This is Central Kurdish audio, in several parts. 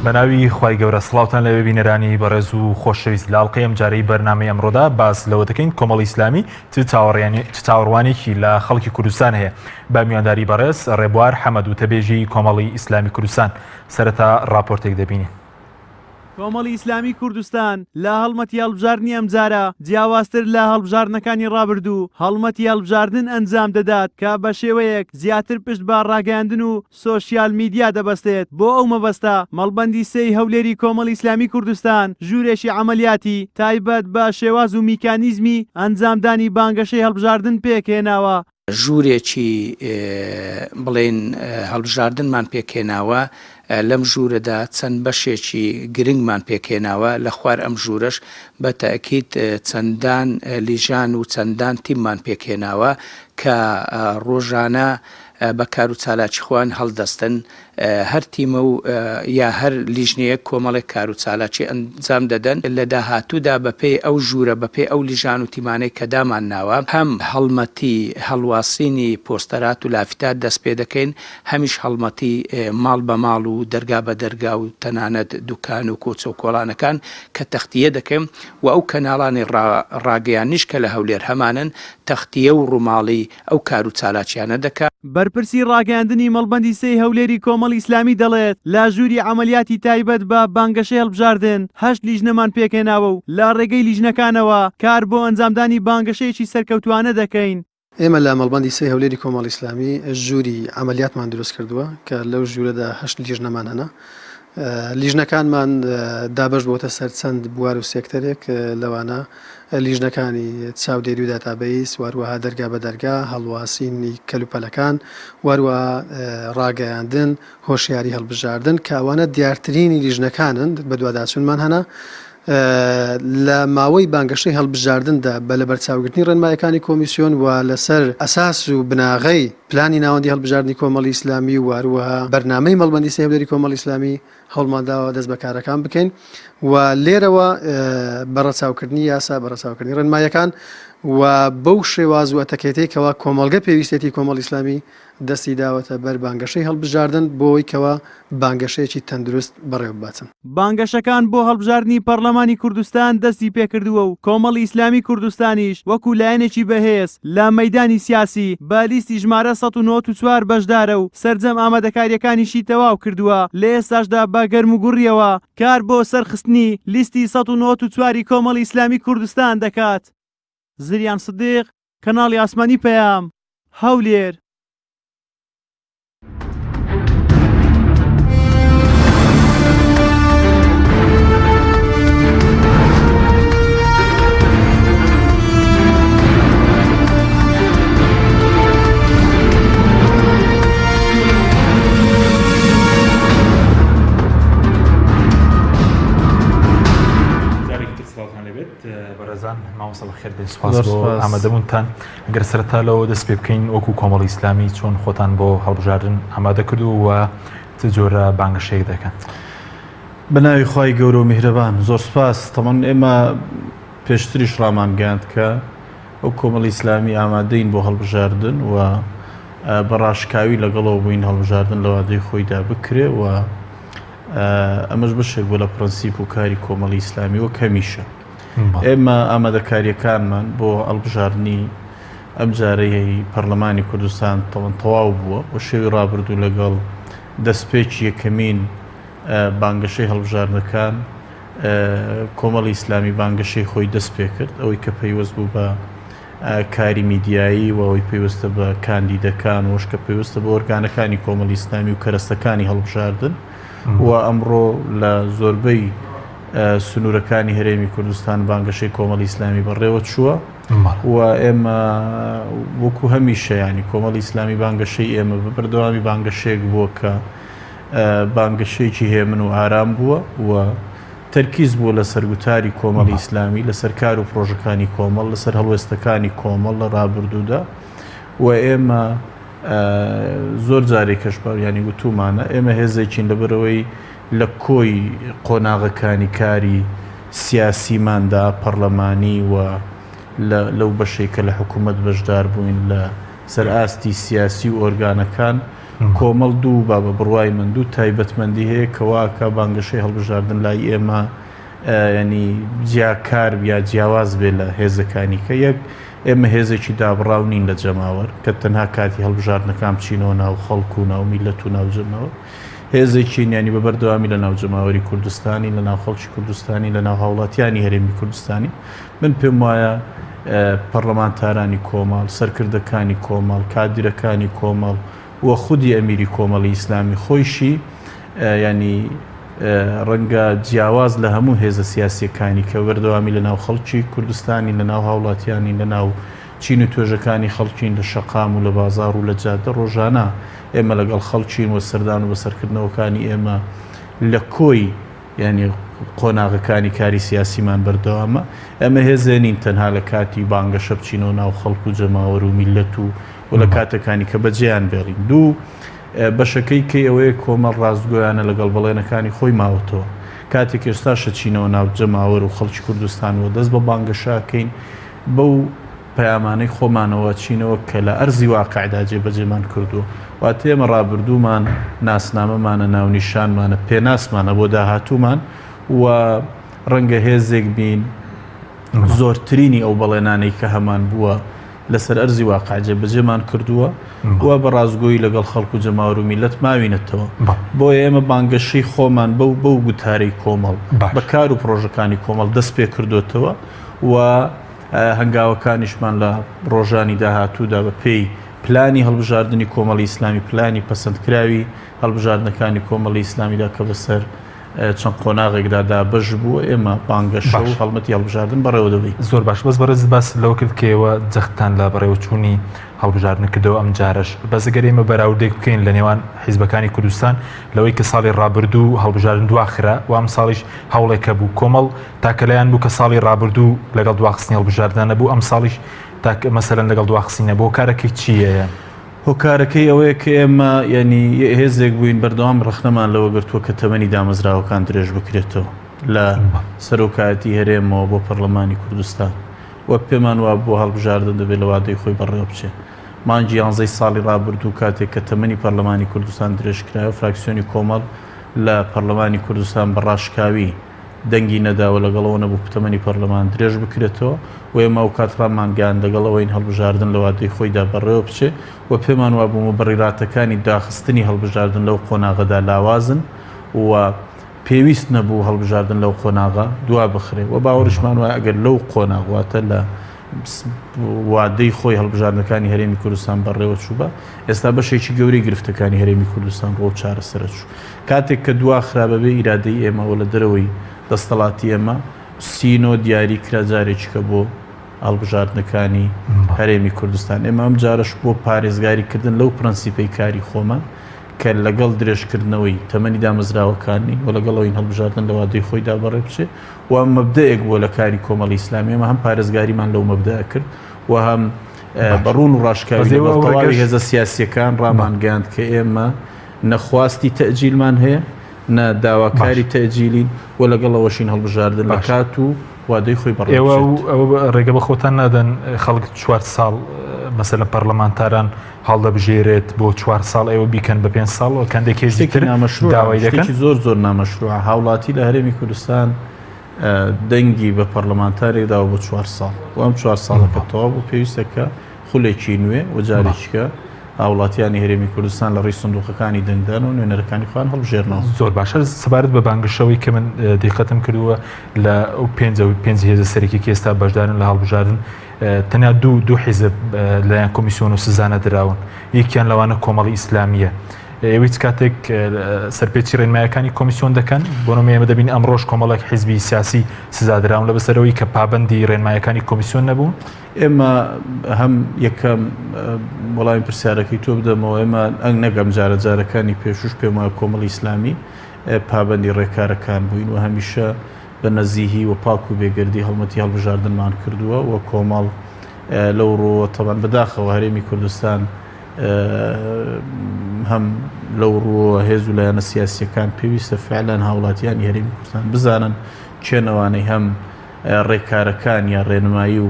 بەناوی خوای گەورە سڵاوتان لەوێ بینەرانی بەڕێز و خۆشەویست لە ئەڵقەی ئەمجارەی بەرنامەی ئەمڕۆدا باس لەوە دەکەین کۆمەڵی ئیسلامی چ چاوەڕوانێکی لە خەڵکی کوردستان هەیە بە میوانداری بەڕێز ڕێبوار حەمەد وتەبێژی کۆمەڵی ئیسلامی کوردستان سەرەتا ڕاپۆرتێک دەبینین. کۆمەڵی ئیسلامی کوردستان لە هەڵمەتی هەڵبژاردنی ئەمجارە جیاوازتر لە هەڵبژاردنەکانی ڕابردوو هەڵمەتی هەڵبژاردن ئەنجام دەدات کە بە شێوەیەک زیاتر پشت بە ڕاگەیاندن و سۆشیال میدیا دەبەستێت، بۆ ئەو مەبەستە مەڵبەندی سێی هەولێری کۆمەڵی ئیسلامی کوردستان ژوورێکی عەمەلیاتی تایبەت بە شێواز و میکانیزمی ئەنجامدانی بانگەشەی هەڵبژاردن پێکهێناوە. ژوورێکی بڵێین هەڵبژاردنمان پێکهێناوە، لەم ژوورەدا چەند بەشێکی گرنگمان پێکهێناوە، لە خوار ئەم ژوورەش بە تەئکید چەندان لیژان و چەندان تیممان پێکهێناوە کە ڕۆژانە بە کار و چالاکی خۆیان هەڵدەستن، هەر تیمە و یا هەر لیژنەیەک کۆمەڵێک کار و چالاکی ئەنجام دەدەن، لە داهاتوودا بەپێی ئەو ژوورە، بەپێی ئەو لیژان و تیمانەی کە دامانناوە، هەم هەڵمەتی هەڵواسینی پۆستەرات و لافیتات دەست پێ دەکەین، هەمیش هەڵمەتی ماڵ بە ماڵ و دەرگا بە دەرگا و تەنانەت دوکان و کۆچە و کۆڵانەکان کە تەختییە دەکەین و ئەو کەناڵانی ڕاگەیاندنیش کە لە هەولێر هەمانن تەختییە و ڕووماڵی ئەو کار و چالاکیانە دەکات. بەرپرسی ڕاگەیاندنی مەڵبەندی سێی هەولێری کۆمەڵی ئیسلامی دەڵێت، لە ژووری عەمەلیاتی تایبەت بە بانگەشەی هەڵبژاردن هەشت لیژنەمان پێکهێناوە و لە ڕێگەی لیژنەکانەوە کار بۆ ئەنجامدانی بانگەشەیەکی سەرکەوتووانە دەکەین. ئێمە لە مەڵبەندی سێی هەولێری کۆمەڵی ئیسلامی ژووری عەمەلیاتمان دروست کردووە کە لەو ژوورەدا هەشت لیژنەمان هەنە. لیژنەکانمان دابەش بۆتە سەر چەند بوار و سێکتەرێک لەوانە لیژنەکانی چاودێری و داتابەیس و هەروەها دەرگا بە دەرگا، هەڵواسینی کەلوپەلەکان و هەروەها ڕاگەیاندن، هۆشیاری هەڵبژاردن کە ئەوانە دیارترینی لیژنەکانن بەدواداچوونمان هەنە لە ماوەی بانگەشەی هەڵبژاردندا بە لەبەرچاوگرتنی ڕێنمایەکانی کۆمیسیۆن و لەسەر ئەساس و بناغەی پلانی ناوەندی هەڵبژاردنی کۆمەڵی ئیسلامی و هەروەها بەرنامەی مەڵبەندی سێ هەولێری کۆمەڵی ئیسلامی هەوڵمان داوە دەست بە کارەکان بکەین و لێرەوە بە ڕەچاوکردنی یاسا بە ڕەچاوکردنی ڕێنمایەکان و بەو شێواز و ئەتەکێتەی کەوا کۆمەڵگە پێویستێتی کۆمەڵی ئیسلامی دەستی داوەتە بەر بانگەشەی هەڵبژاردن بۆ ئەوەی کەوا بانگەشەیەکی تەندروست بەڕێوەبباتن. بانگەشەکان بۆ هەڵبژاردنی پەڕلەمانی کوردستان دەستی پێکردووە و کۆمەڵی ئیسلامی کوردستانیش وەکو لایەنێکی بەهێز لە مەیدانی سیاسی بە لیستی ژمارە 194 بەشدارە و سەرجەم ئامادەکارییەکانیشی تەواو کردووە لە ئێستاشدا بە گەرموگوڕییەوە کار بۆ سەرخستنی لیستی 194 ی کۆمەڵی ئیسلامی کوردستان دەکات. زریان سدیق، کەناڵی ئاسمانی پەیام، هەولێر. سڵاوتان لێبێت بەڕێزان مامۆستا بەخێر بێن سوپاس بۆ ئامادەبوونتان گەر سەرەتا لەوە دەست پێ بکەین وەکو کۆمەڵی ئیسلامی چۆن خۆتان بۆ هەڵبژاردن ئامادە کردو و چ جۆرە بانگەشەیەک دەکەن؟ بە ناوی خوای گەورە و میهرەبان زۆر سوپاس تەمەن ئێمە پێشتریش ڕامانگەیاند کە ئەو کۆمەڵی ئیسلامی ئامادەین بۆ هەڵبژاردن و بە ڕاشکاوی لەگەڵەوە بووین هەڵبژاردن لە وادەی خۆیدا بکرێ و ئەمەش بەشێک بوو لە پرەنسیپ و کاری کۆمەڵی ئیسلامی وەک هەمیشە. ئێمە ئامادەکارییەکانمان بۆ هەڵبژاردنی ئەمجارەی پەرلەمانی کوردستان تەوان تەواو بووە و شێوی ڕابردوو لەگەڵ دەستپێکی یەکەمین بانگەشەی هەڵبژاردنەکان کۆمەڵی ئیسلامی بانگەشەی خۆی دەست پێکرد ئەوەی کە پەیوەست بوو بە کاری میدیایی و ئەوەی پەیوەستە بە کاندیدەکان وەش کە پەیوەستە بە ئۆرگانەکانی کۆمەڵی ئیسلامی و کەرەستەکانی هەڵبژاردن و ئەمڕۆ لە زۆربەی سنوورەکانی هەرێمی کوردستان بانگەشەی کۆمەڵی ئیسلامی بەڕێوە چووە و ئێمە وەکو هەمیشە ینی کۆمەڵی ئیسلامی بانگەشەی ئێمە بە بەردەوامی بانگەشەیەک بووە کە بانگەشەیەکی هێمن و ئارام بووە و تەرکیز بووە لەسەر گوتاری کۆمەڵی ئیسلامی، لەسەر کار و پڕۆژەکانی کۆمەڵ، لەسەر هەڵوێستەکانی کۆمەڵ لە ڕابردوودا و ئێمە زۆر جارێکەش ینی وتومانە ئێمە هێزێکین لەبەرەوەی لە کۆی قۆناغەکانی کاری سیاسیماندا پەرلەمانی و لەو بەشێک کە لە حکوومەت بەشدار بووین لە سەر ئاستی سیاسی و ئۆرگانەکان. کۆمەڵ دوو با بە بڕوای من دوو تایبەتمەندی هەیە کە وا ئەکا بانگەشەی هەڵبژاردن لای ئێمە یانی جیاکار یا جیاواز بێ لە هێزەکانی کە یەک ئێمە هێزێکی دابڕاو نین لە جەماوەر کە تەنها کاتی هەڵبژاردنەکان بچینەوە ناو خەڵک و ناو میلەت و ناو جەماوەر هێزێکین یانی بە بەردەوامی لە ناو جەماوەری کوردستانی لە ناو خەڵکی کوردستانی لە ناو هاوڵاتیانی هەرێمی کوردستانی من پێم وایە پەڕلەمانتارانی کۆمەڵ، سەرکردەکانی کۆمەڵ، کادیرەکانی کۆمەڵ و خودی ئەمیری کۆمەڵی ئیسلامی خۆیشی یانی ڕەنگە جیاواز لە هەموو هێزە سیاسیەکانی کە بەردەوامی لە ناو خەڵکی کوردستانی لە ناو هاوڵاتیانی لە ناو چین و توێژەکانی خەڵکین لە شەقام و لە بازاڕ و لە جادە ڕۆژانە ئێمە لەگەڵ خەڵکین و سەردان و بەسەرکردنەوەکانی ئێمە لە کۆی یانی قۆناغەکانی کاری سیاسیمان بەردەوامە، ئێمە هێزێ نین تەنها لە کاتی بانگەشە بچینەوە ناو خەڵک و جەماوەر و میللەت و و لە کاتەکانی کە بەجێیان بێڵین. دوو، بەشەکەی کەی ئەوەیە کۆمەڵ ڕاستگۆیانە لەگەڵ بەڵێنەکانی خۆی ماوەتەوە. کاتێک ئێستاش ئەچینەوە ناو جەماوەر و خەڵکی کوردستان و دەست بە بانگەشە ئەکەین بەو پەیامانەی خۆمانەوە چینەوە کە لە ئەرزی واقعدا جێبەجێمان کردووە. واتە ئێمە ڕابردوومان ناسنامەمانە، ناونیشانمانە، پێناسمانە بۆ داهاتوومان و ڕەنگە هێزێک بین زۆرترینی ئەو بەڵێنانەی کە هەمان بووە لەسەر ئەرزی واقع جێبەجێمان کردووە و بە ڕاستگۆیی لەگەڵ خەڵک و جەماوەر و میللەت ماوینەتەوە. بۆیە ئێمە بانگەشەی خۆمان بەو بەو گوتارەی کۆمەڵ، بە کار و پڕۆژەکانی کۆمەڵ دەست پێ کردۆتەوە و هەنگاوەکانیشمان لە ڕۆژانی داهاتوودا بە پێی پلانی هەڵبژاردنی کۆمەڵی ئیسلامی، پلانی پەسەندکراوی هەڵبژاردنەکانی کۆمەڵی ئیسلامیدا کە بەسەر چەند قۆناغێکدا دابەش بووە، ئێمە بانگەشە و هەڵمەتی هەڵبژاردن بەڕێوە دەبەین. زۆر باش، بەس بەڕێزت باست لەوە کرد کە ئێوە جەختتان لە بەڕێوەچوونی هەڵبژاردن کردەوە ئەمجارەش، بەس ئەگەر ئێمە بەراوردێک بکەین لە نێوان حیزبەکانی کوردستان لەوەی کە ساڵی ڕابردوو هەڵبژاردن دواخرا و ئەمساڵیش هەوڵێک هەبوو کۆمەڵ تاکە لایەن بوو کە ساڵی ڕابردوو لەگەڵ دواخستنی هەڵبژاردنە نەبوو ئەمساڵیش تاکە مەسەلەن لەگەڵ دواخستنی نەبوو هۆکارەکەی چییە؟ هۆکارەکەی ئەوەیە کە ئێمە یانی هێزێک بووین بەردەوام ڕەخنەمان لەوە گرتووە کە تەمەنی دامەزراوەکان درێژ بکرێتەوە لە سەرۆکایەتی هەرێمەوە بۆ پەرلەمانی کوردستان و پێمان وابووە هەڵبژاردن دەبێت لە وادەی خۆی بەڕێوە بچێت. مانگی یانزەی ساڵی ڕابردوو کاتێک کە تەمەنی پەرلەمانی کوردستان درێژکرایەوە فراکسیۆنی کۆمەڵ لە پەرلەمانی کوردستان بە ڕاشکاوی دەنگی نەدا و لەگەڵ ئەوە نەبوو تەمەنی پەرلەمان درێژ بکرێتەوە و ئێمە ئەوکات ڕامانگەیاند لەگەڵ ئەوەین هەڵبژاردن لە وادەی خۆیدا بەڕێوە بچێ و پێمان وابوو موبەڕیراتەکانی داخستنی هەڵبژاردن لەو قۆناغەدا لاوازن و پێویست نەبوو هەڵبژاردن لەو قۆناغە دوا بخرێ و باوەڕیشمان وایە ئەگەر لەو قۆناغ واتە لە وادەی خۆی هەڵبژاردنەکانی هەرێمی کوردستان بەڕێوە چووبا ئێستا بەشێکی گەورەی گرفتەکانی هەرێمی کوردستان ڕۆ چارەسەرە چوو کاتێک کە دواخرا بەبێ ئیرادەی ئێمە و لە دەرەوەی دەستەڵاتی ئێمە سینۆ دیاری کرا جارێکی کە بۆ هەڵبژاردنەکانی هەرێمی کوردستان ئێمە ئەم جارش بۆ پارێزگاری کردن لەو پرەنسیپەی کاری خۆمان کە لەگەڵ درێژکردنەوەی تەمەنی دامەزراوەکان نین و لەگەڵ ئەوین هەڵبژاردن لە وادەی خۆیدا بەڕێ بچێ و ئەم مەبدەئێک بووە لە کاری کۆمەڵی ئیسلامی ئێمە هەم پارێزگاریمان لەو مەبدەئە کرد و هەم بە ڕوون و ڕاشکاوی لەگەڵ تەواوی هێزە سیاسییەکان ڕامانگەیاند کە ئێمە نە خواستی تەئجیلمان هەیە نە داواکاری تەئجیلین و لەگەڵ ئەوەشین هەڵبژاردن لە کات و وادەی خۆی بەڕێوە ئێوە ڕێگە بە خۆتان نادەن خەڵک چوار ساڵ مەسەلەن پەرلەمانتاران هەڵدەبژێرێت بۆ چوار ساڵ ئێوە بیکەن بە پێنج ساڵ کەندێک هێزی تر داوای دەکەن زۆر زۆر نامەشروعە هاوڵاتی لە هەرێمی کوردستان دەنگی بە پەرلەمانتارێک داوە بۆ چوار ساڵ و ئەم چوار ساڵەکە تەواو بوو پێویستە کە خولێکی نوێ و جارێکیکە هاوڵاتیانی هەرێمی کوردستان لە ڕێی سندوقەکانی دەنگدان و نوێنەرەکانی خۆیان هەڵبژێرنەوە. زۆر باشە سەبارەت بە بانگەشەوەی کە من دیقەتم کردووە لە ئەو پێنج پێنج هێزە سەرەکی کە ئێستا بەشدارن لە هەڵبژاردن تەنیا دوو دوو حیزب لەلایەن کۆمیسیۆن و سزا نەدراون یەکیان لەوانە کۆمەڵی ئیسلامییە ئێوە هیچ کاتێک سەرپێچی ڕێنمایەکانی کۆمیسیۆن دەکەن بۆ نموونە ئێمە دەبین ئەمڕۆش کۆمەڵێک حیزبی سیاسی سزادراون لە بەسەرەوەی کە پابەندی ڕێنمایەکانی کۆمیسیۆن نەبوون ئێمە هەم یەکەم وەڵامی پرسیارەکەی تۆ بدەمەوە ئێمە ئەنگ نەک ئەم جارە جارەکانی پێشوش پێم وایە کۆمەڵی ئیسلامی پابەندی ڕێکارەکان بووین و هەمیشە بە نەزیهی و پاک و بێگەردی هەڵمەتی هەڵبژاردنمان کردووە و کۆمەڵ لەو ڕووەوە تەبعەن بەداخەوە هەرێمی کوردستان هەم لەو ڕووەوە هێز و لایەنە سیاسیەکان پێویستە فعلەن هاوڵاتیانی هەرێمی کوردستان بزانن کێنەوانەی هەم ڕێکارەکان یا ڕێنمایی و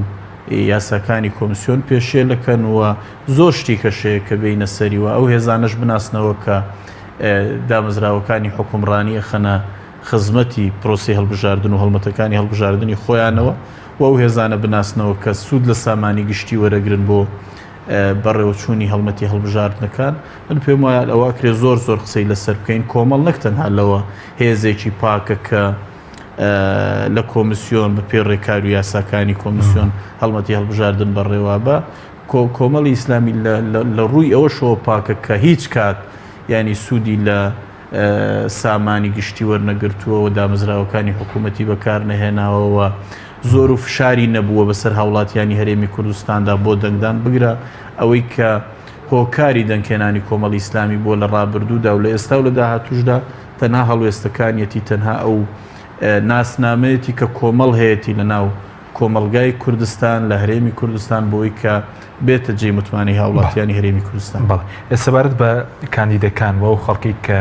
یاساکانی کۆمسیۆن پێشێلەکەن و زۆر شتی کەش هەیە کە بێینە سەری و ئەو هێزانەش بناسنەوە کە دامەزراوەکانی حوکمڕانی ئەخەنە خزمەتی پرۆسەی هەڵبژاردن و هەڵمەتەکانی هەڵبژاردنی خۆیانەوە و ئەو هێزانە بناسنەوە کە سوود لە سامانی گشتی وەرەگرن بۆ بەڕێوەچوونی هەڵمەتی هەڵبژاردنەکان. من پێم وایە ئەوە ئەکرێ زۆر زۆر قسەی لەسەر بکەین. کۆمەڵ نەک تەنها لەوە هێزێکی پاکە کە لە کۆمیسیۆن بە پێی ڕێکار و یاساکانی کۆمیسیۆن هەڵمەتی هەڵبژاردن بەڕێوە بە کۆمەڵی ئیسلامی لە ڕووی ئەوەشەوە پاکە کە هیچ کات ینی سوودی لە سامانی گشتی وەرنەگرتووە و دامەزراوەکانی حکوومەتی بەکار نەهێناوەوە زۆر و فشاری نەبووە بەسەر هاوڵاتیانی هەرێمی کوردستاندا بۆ دەنگدان بگرە ئەوەی کە هۆکاری دەنگهێنانی کۆمەڵی ئیسلامی بووە لە ڕابردوودا و لە ئێستا و لە داهاتووشدا تەنها هەڵوێستەکانیەتی تەنها ئەو ناسنامەیەتی کە کۆمەڵ هەیەتی لە ناو کۆمەڵگای کوردستان لە هەرێمی کوردستان بۆی کە بێتە جێی متمانەی هاوڵاتیانی هەرێمی کوردستان. بەڵێ سەبارەت بە کاندیدەکان و ئەو خەڵکەی کە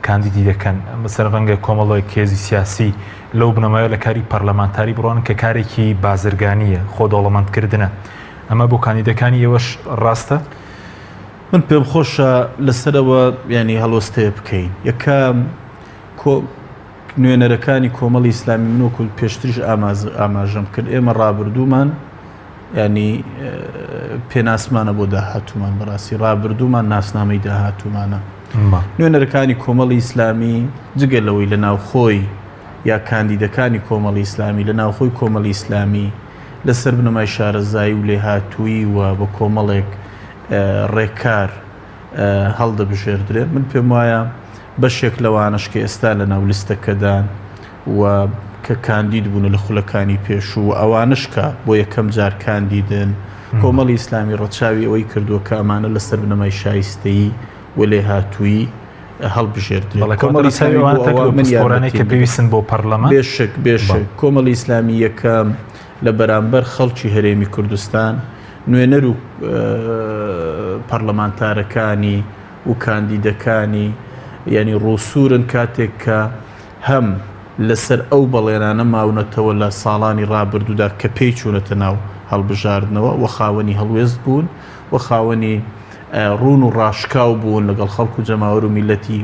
کاندیدی دەکەن مەسەلەن ڕەنگە کۆمەڵێک هێزی سیاسی لەو بنەمایە لە کاری پەرلەمانتاری بڕۆن کە کارێکی بازرگانییە، خۆ دەوڵەمەندکردنە. ئەمە بۆ کاندیدەکانی ئێوەش ڕاستە؟ من پێم خۆشە لەسەرەوە ینی هەڵوەستەیە بکەین. یەکەم کۆ نوێنەرەکانی کۆمەڵی ئیسلامی من وەکو پێشتریش ئاماژەم کرد ئێمە ڕابردوومان ینی پێناسمانە بۆ داهاتوومان بەڕاستی ڕابردوومان ناسنامەی داهاتوومانە نوێنەرەکانی کۆمەڵی ئیسلامی جگە لەوەی لە ناوخۆی یا کاندیدەکانی کۆمەڵی ئیسلامی لە ناوخۆی کۆمەڵی ئیسلامی لەسەر بنەمای شارەزایی و لێهاتوویی و بە کۆمەڵێک ڕێکار هەڵدەبژێردرێن. من پێم وایە بەشێک لەوانەش کە ئێستا لە ناو لیستەکەدان و کە کاندید بوون لە خولەکانی پێشوو و ئەوانش کە بۆ یەکەم جار کاندیدن کۆمەڵی ئیسلامی ڕەچاوی ئەوەی کردووە کە ئەمانە لەسەر بنەمای شایستەیی و لێهاتوویی هەڵبژێردرێن. کۆمەڵی ئیسلامی بۆ ئەوە من یارمەتیم کە پێویستن بۆ پەرلەمان بێشک بێشک کۆمەڵی ئیسلامی یەکەم لە بەرامبەر خەڵکی هەرێمی کوردستان نوێنەر و پەرلەمانتارەکانی و کاندیدەکانی یعنی ڕووسوورن کاتێک کە هەم لەسەر ئەو بەڵێنانە ماونەتەوە لە ساڵانی ڕابردوودا کە پێی چوونەتە ناو هەڵبژاردنەوە و خاوەنی هەڵوێست بوون و خاوەنی ڕوون و ڕاشکاو بوون لەگەڵ خەڵک و جەماوەر و میللەتی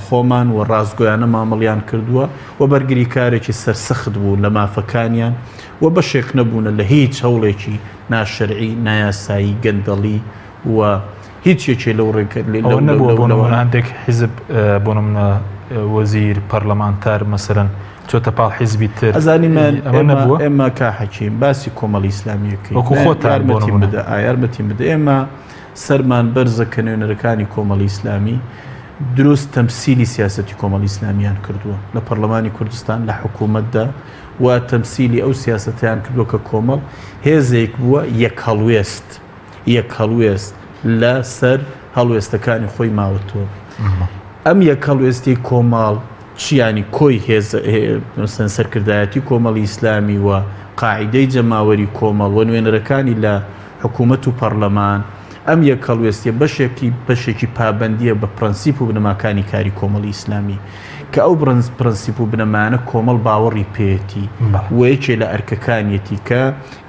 خۆمان و ڕاستگۆیانە مامەڵیان کردووە و بەرگریکارێکی سەرسەخت بوون لە مافەکانیان و بەشێک نەبوونە لە هیچ هەوڵێکی ناشەرعی، نایاسایی، گەندەڵی و هیچ یەکێ لەو ڕێکە ئەوە نەبووە بۆ نموونە هەندێک حیزب بۆ نموونە وەزیر، پەرلەمانتار مەسەلەن چۆتە پاڵ حیزبی تر ئەزانی من ئەمە نەبووە؟ ئێمە کا حەکیم باسی کۆمەڵی ئیسلامیەکەی وەکو خۆتان بۆ یارمەتیم نموونە. بدە ئا یارمەتیم بدە ئێمە سەرمان بەرزە کە نوێنەرەکانی کۆمەڵی ئیسلامی دروست تەمسیلی سیاسەتی کۆمەڵی ئیسلامیان کردووە لە پەرلەمانی کوردستان لە حکوومەتدا و تەمسیلی ئەو سیاسەتیان کردووە کە کۆمەڵ هێزێک بووە یەک هەڵوێست یەک هەڵوێست لە سەر هەڵوێستەکانی خۆی ماوەتەوە ئەم یەک هەڵوێستی کۆمەڵ چ یانی کۆی هێز مەسەلەن سەرکردایەتی کۆمەڵی ئیسلامی و قاعیدەی جەماوەری کۆمەڵ و نوێنەرەکانی لە حکوومەت و پەڕلەمان، ئەم یەک هەڵوێستیە بەشێکی بەشێکی پابەندیە بە پرەنسیپ و بنەماکانی کاری کۆمەڵی ئیسلامی کە ئەو پرەنسیپ و بنەمایانە کۆمەڵ باوەڕی پێیەتی و یەکێ لە ئەرکەکانیەتی کە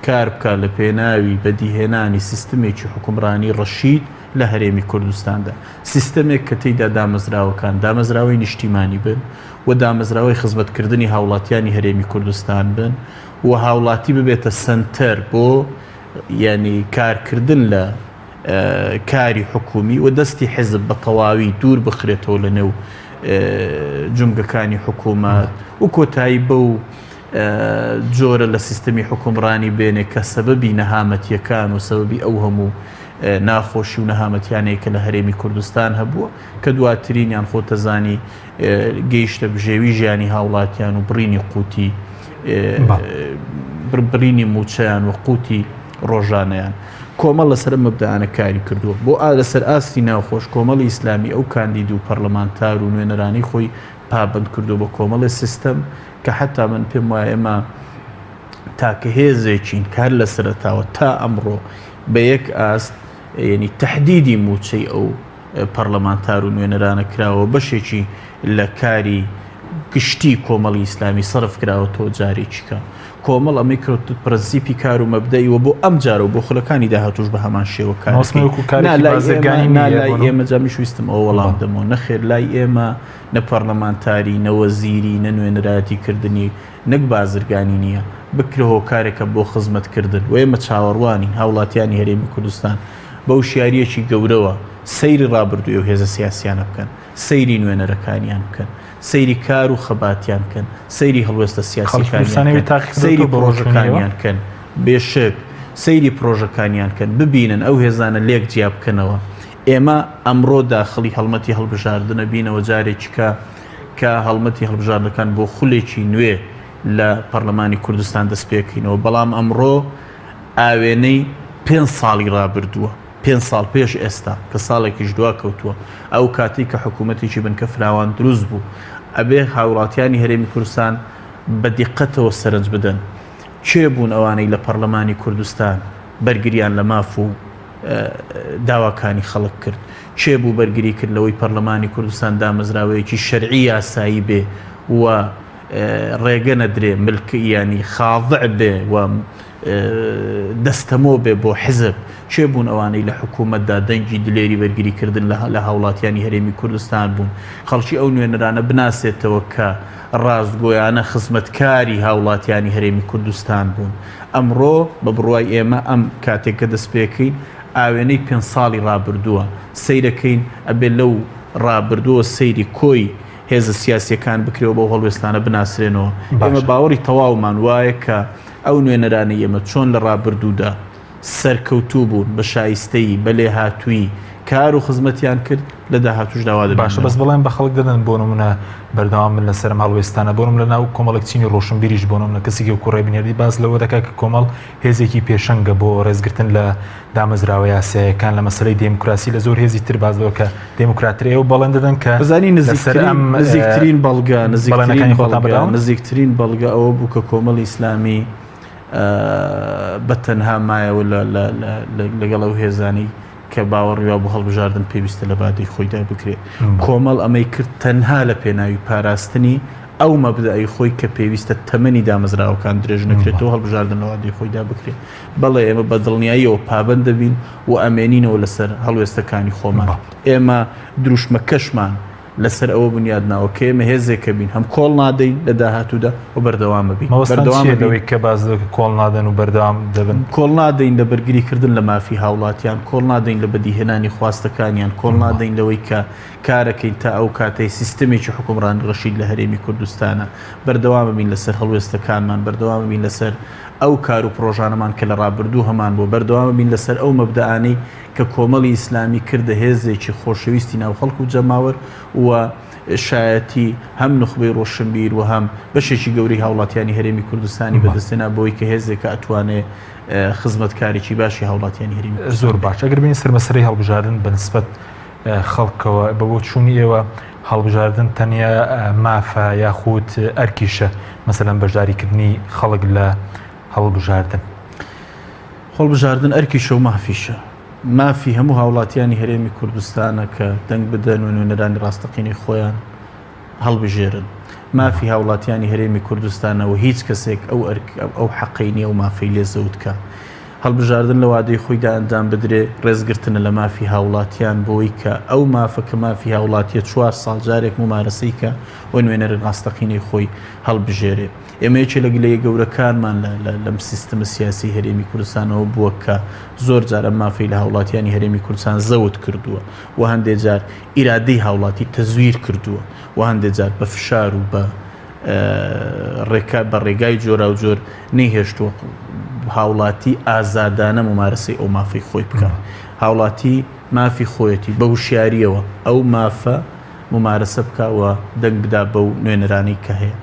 کار بکات لە پێناوی بەدیهێنانی سیستمێکی حوکمڕانی ڕەشید لە هەرێمی کوردستاندا. سیستەمێک کە تێیدا دامەزراوەکان دامەزراوەی نیشتیمانی بن و دامەزراوەی خزمەتکردنی هاوڵاتیانی هەرێمی کوردستان بن و هاوڵاتی ببێتە سەنتەر بۆ یانی کارکردن لە کاری حکومی و دەستی حزب بە تەواوی دوور بخرێتەوە لە نێو جومگەکانی حکوومەت و کۆتایی بەو جۆرە لە سیستەمی حکومڕانی بێنێ کە سەبەبی نەهامەتیەکان و سەبەبی ئەو هەموو ناخۆشی و نەهامەتیانەی کە لە هەرێمی کوردستان هەبووە کە دواترینیان خۆتەزانی گەیشتە بژێوی ژیانی هاوڵاتیان و بڕینی قوتی بڕینی موچەیان و قوتی ڕۆژانەیان. کۆمەڵ لەسەر ئەم مەبدەئانە کاری کردووە. بۆ ئا لەسەر ئاستی ناوخۆش کۆمەڵی ئیسلامی ئەو کاندید و پەرلەمانتار و نوێنەرانەی خۆی پابەند کردووە بە کۆمەڵێ سیستەم کە حەتا من پێم وایە ئێمە تاکە هێزێکین کە هەر لە سەرەتاوە تا ئەمڕۆ بە یەک ئاست یعنی تهدیدی موچەی ئەو پەڕلەمانتار و نوێنەرانە کراوە بەشێکی لە کاری گشتی کۆمەڵی ئیسلامی سەرف کراوەتەوە جارێکیکە. کۆمەڵ ئەمەی کردووە پرەنسیپی کار و مەبدەئی و بۆ ئەم جارە و بۆ خولەکانی داهاتووش بە هەمان شێوە کار مەبەستم دەکەین. وەکوو نا کارێکی لای ئێمە بازرگانی نا نییە لای بۆ نم. ئێمە جا منیش ویستم ئەوە وەڵام بەڵێ. بدەمەوە نەخێر لای ئێمە نە پەڕلەمانتاری نە وەزیری نە نوێنەرایەتی کردنی نەک بازرگانی نییە بکرە هۆکارێکە بۆ خزمەت کردن و ئێمە چاوەڕوانین هاوڵاتیانی هەرێمی کوردستان بە وشیارییەکی گەورەوە سەیری ڕابردووی ئەو هێزە سیاسیانە بکەن سەیری نوێنەرەکانیان بکەن سەیری کار و خەباتیان بکەن، سەیری هەڵوێستە خەڵکی سیاسیەکانیان کوردستان کەن، ئەوی تاقی سەیری کردۆتەوە بە ڕۆژوونیەوە؟ پڕۆژەکانیان کەن، بێ شک سەیری پڕۆژەکانیان کەن، ببینن ئەو هێزانە لێک جیا بکەنەوە. ئێمە ئەمڕۆ داخڵی هەڵمەتی هەڵبژاردنە بینەوە جارێکیکە کە هەڵمەتی هەڵبژاردنەکان بۆ خولێکی نوێ لە پەڕلەمانی کوردستان دەست پێکەینەوە، بەڵام ئەمڕۆ ئاوێنەی پێنج ساڵی ڕابردووە. پێنج ساڵ پێش ئێستا کە ساڵێکیش دوا کەوتووە ئەو کاتەی کە حکوومەتێکی بنکە فراوان دروست بوو ئەبێ هاوڵاتیانی هەرێمی کوردستان بە دیقەتەوە سەرنج بدەن کێ بوون ئەوانەی لە پەڕلەمانی کوردستان بەرگریان لە ماف و داواکانی خەڵک کرد کێ بوو بەرگری کرد لەوەی پەرلەمانی کوردستان دامەزراوەیەکی شەرعی یاسایی بێ و ڕێگە نەدرێ ملک یانی خاضع بێ و دەستەمۆ بێ بۆ حزب، کێ بوون ئەوانەی لە حکوومەتدا دەنگی دلێری بەرگریکردن لە هاوڵاتیانی هەرێمی کوردستان بوون؟ خەڵکی ئەو نوێنەرانە بناسێتەوە کە ڕاستگۆیانە خزمەتکاری هاوڵاتیانی هەرێمی کوردستان بوون. ئەمڕۆ بە بڕوای ئێمە ئەم کاتێک کە دەست پێکەین ئاوێنەی پێنج ساڵی ڕابردووە سەیرەکەین ئەبێ لەو ڕابردووە سەیری کۆی هێزە سیاسیەکان بکرێ و بەو هەڵوێستانە بناسرێنەوە. ئێمە باشە. باوەڕی تەواومان وایە کە ئەو نوێنەرانەی ئێمە چۆن لە ڕابردوودا سەرکەوتوو بوون، بە شایستەیی، بە لێهاتوویی کار و خزمەتیان کرد، لە داهاتووشدا وا باشە بەس دەبیننەوە. بەڵێن بە خەڵک دەدەن بۆ نموونە بەردەوام بن لەسەر ئەم هەڵوێستانە، بۆ نموونە لەناو کۆمەڵێک چینی ڕۆشنبیریش بۆ نموونە کەسێکی وەکوو ڕێبین هێردی باس لەوە دەکات کە کۆمەڵ هێزێکی پێشەنگە بۆ ڕێزگرتن لە دامەزراوە یاسایەکان لە مەسەلەی دێموکراسی لە زۆر هێزی تر باس لەوە کە دێموکراتر ئێوە بەڵێن دەدەن کە بزانی لەسەر نزیکترین ئەم نزیکترین بەڵگە نزیکترین بەڵێنەکانی خۆتان بەڵگە بەردەوام نزیکترین بەڵگە ئەوە بوو کە کۆمەڵی ئیسلامی بە تەنها مایەوە لە لە لە لەگەڵ ئەو هێزانەی کە باوەڕی وابوو هەڵبژاردن پێویستە لە بادەی خۆیدا بکرێت. کۆمەڵ ئەمەی کرد تەنها لە پێناوی پاراستنی ئەو مەبدەئەی خۆی کە پێویستە تەمەنی دامەزراوەکان درێژ نەکرێتەوە هەڵبژاردن لە وادەی خۆیدا بکرێت. بەڵێ ئێمە بە دڵنیاییەوە پابەند دەبین و ئەمێنینەوە لەسەر هەڵوێستەکانی خۆمان. ئێمە دروشمەکەشمان لەسەر ئەوە بنیاد ناوە کە ئێمە هێزێکە بین هەم کۆڵ نادەین لە داهاتوودا و بەردەوامە بین. مەبەستان بەردەوامە چییە بین. لەوەی کە باس لەوە کە کۆڵ نادەن و بەردەوام دەبن؟ کۆڵ نادەین لە بەرگری کردن لە مافی هاوڵاتیان، کۆڵ نادەین لە بەدیهێنانی خواستەکانیان، کۆڵ نادەین لەوەی کە کارەکەین تا ئەو کاتەی سیستەمێکی حوکمڕانی ڕەشید لە هەرێمی کوردستانە. بەردەوامە بین لەسەر هەڵوێستەکانمان، بەردەوامە بین لەسەر ئەو کار و پڕۆژانەمان کە لە ڕابردوو هەمان بووە، بەردەوامە بین لەسەر ئەو مەبدەئانەی کە کۆمەڵی ئیسلامی کردە هێزێکی خۆشەویستی ناو خەڵک و جەماوەر و شایەتی هەم نوخبەی ڕۆشنبیر و هەم بەشێکی گەورەی هاوڵاتیانی هەرێمی کوردستانی بەدەستهێنا بەوەی کە هێزێکە ئەتوانێ خزمەتکارێکی باشی هاوڵاتیانی هەرێمی کوردستان زۆر بێت. باش ئەگەر بێین سەر مەسەلەی هەڵبژاردن بە نسبەت خەڵکەوە بە بۆچوونی ئێوە هەڵبژاردن تەنیا مافە یاخود ئەرکیشە مەسەلەن بەشداریکردنی خەڵک لە هەڵبژاردن؟ هەڵبژاردن ئەرکیشە و مافیشە. مافی هەموو هاوڵاتیانی هەرێمی کوردستانە کە دەنگ بدەن و نوێنەرانی ڕاستەقینەی خۆیان هەڵبژێرن. مافی هاوڵاتیانی هەرێمی کوردستانە و هیچ کەسێک ئەو ئەرک ئەو حەقەی نییە و مافەی لێ زەوت کا. هەڵبژاردن لە وادەی خۆیدا ئەنجام بدرێ ڕێزگرتنە لە مافی هاوڵاتیان بۆی کە ئەو مافە کە مافی هاوڵاتیە چوار ساڵ جارێک مومارەسەی کا و نوێنەری ڕاستەقینەی خۆی هەڵبژێرێ. ئێمە یەکێ لە گلەیە گەورەکانمان لە لەم سیستمە سیاسی هەرێمی کوردستانەوە بووە کە زۆر جار ئەم مافەی لە هاوڵاتیانی هەرێمی کوردستان زەوت کردووە و هەندێ جار ئیرادەی هاوڵاتی تەزویر کردووە و هەندێ جار بە فشار و بە ڕێکا بە ڕێگای جۆراوجۆر نەیهێشتووە هاوڵاتی ئازادانە ممارەسەی ئەو مافەی خۆی بکە. هاوڵاتی مافی خۆیەتی بە هوشیاریەوە ئەو مافە مومارەسە بکا و دەنگ بدا بەو نوێنەرانەی کە هەیە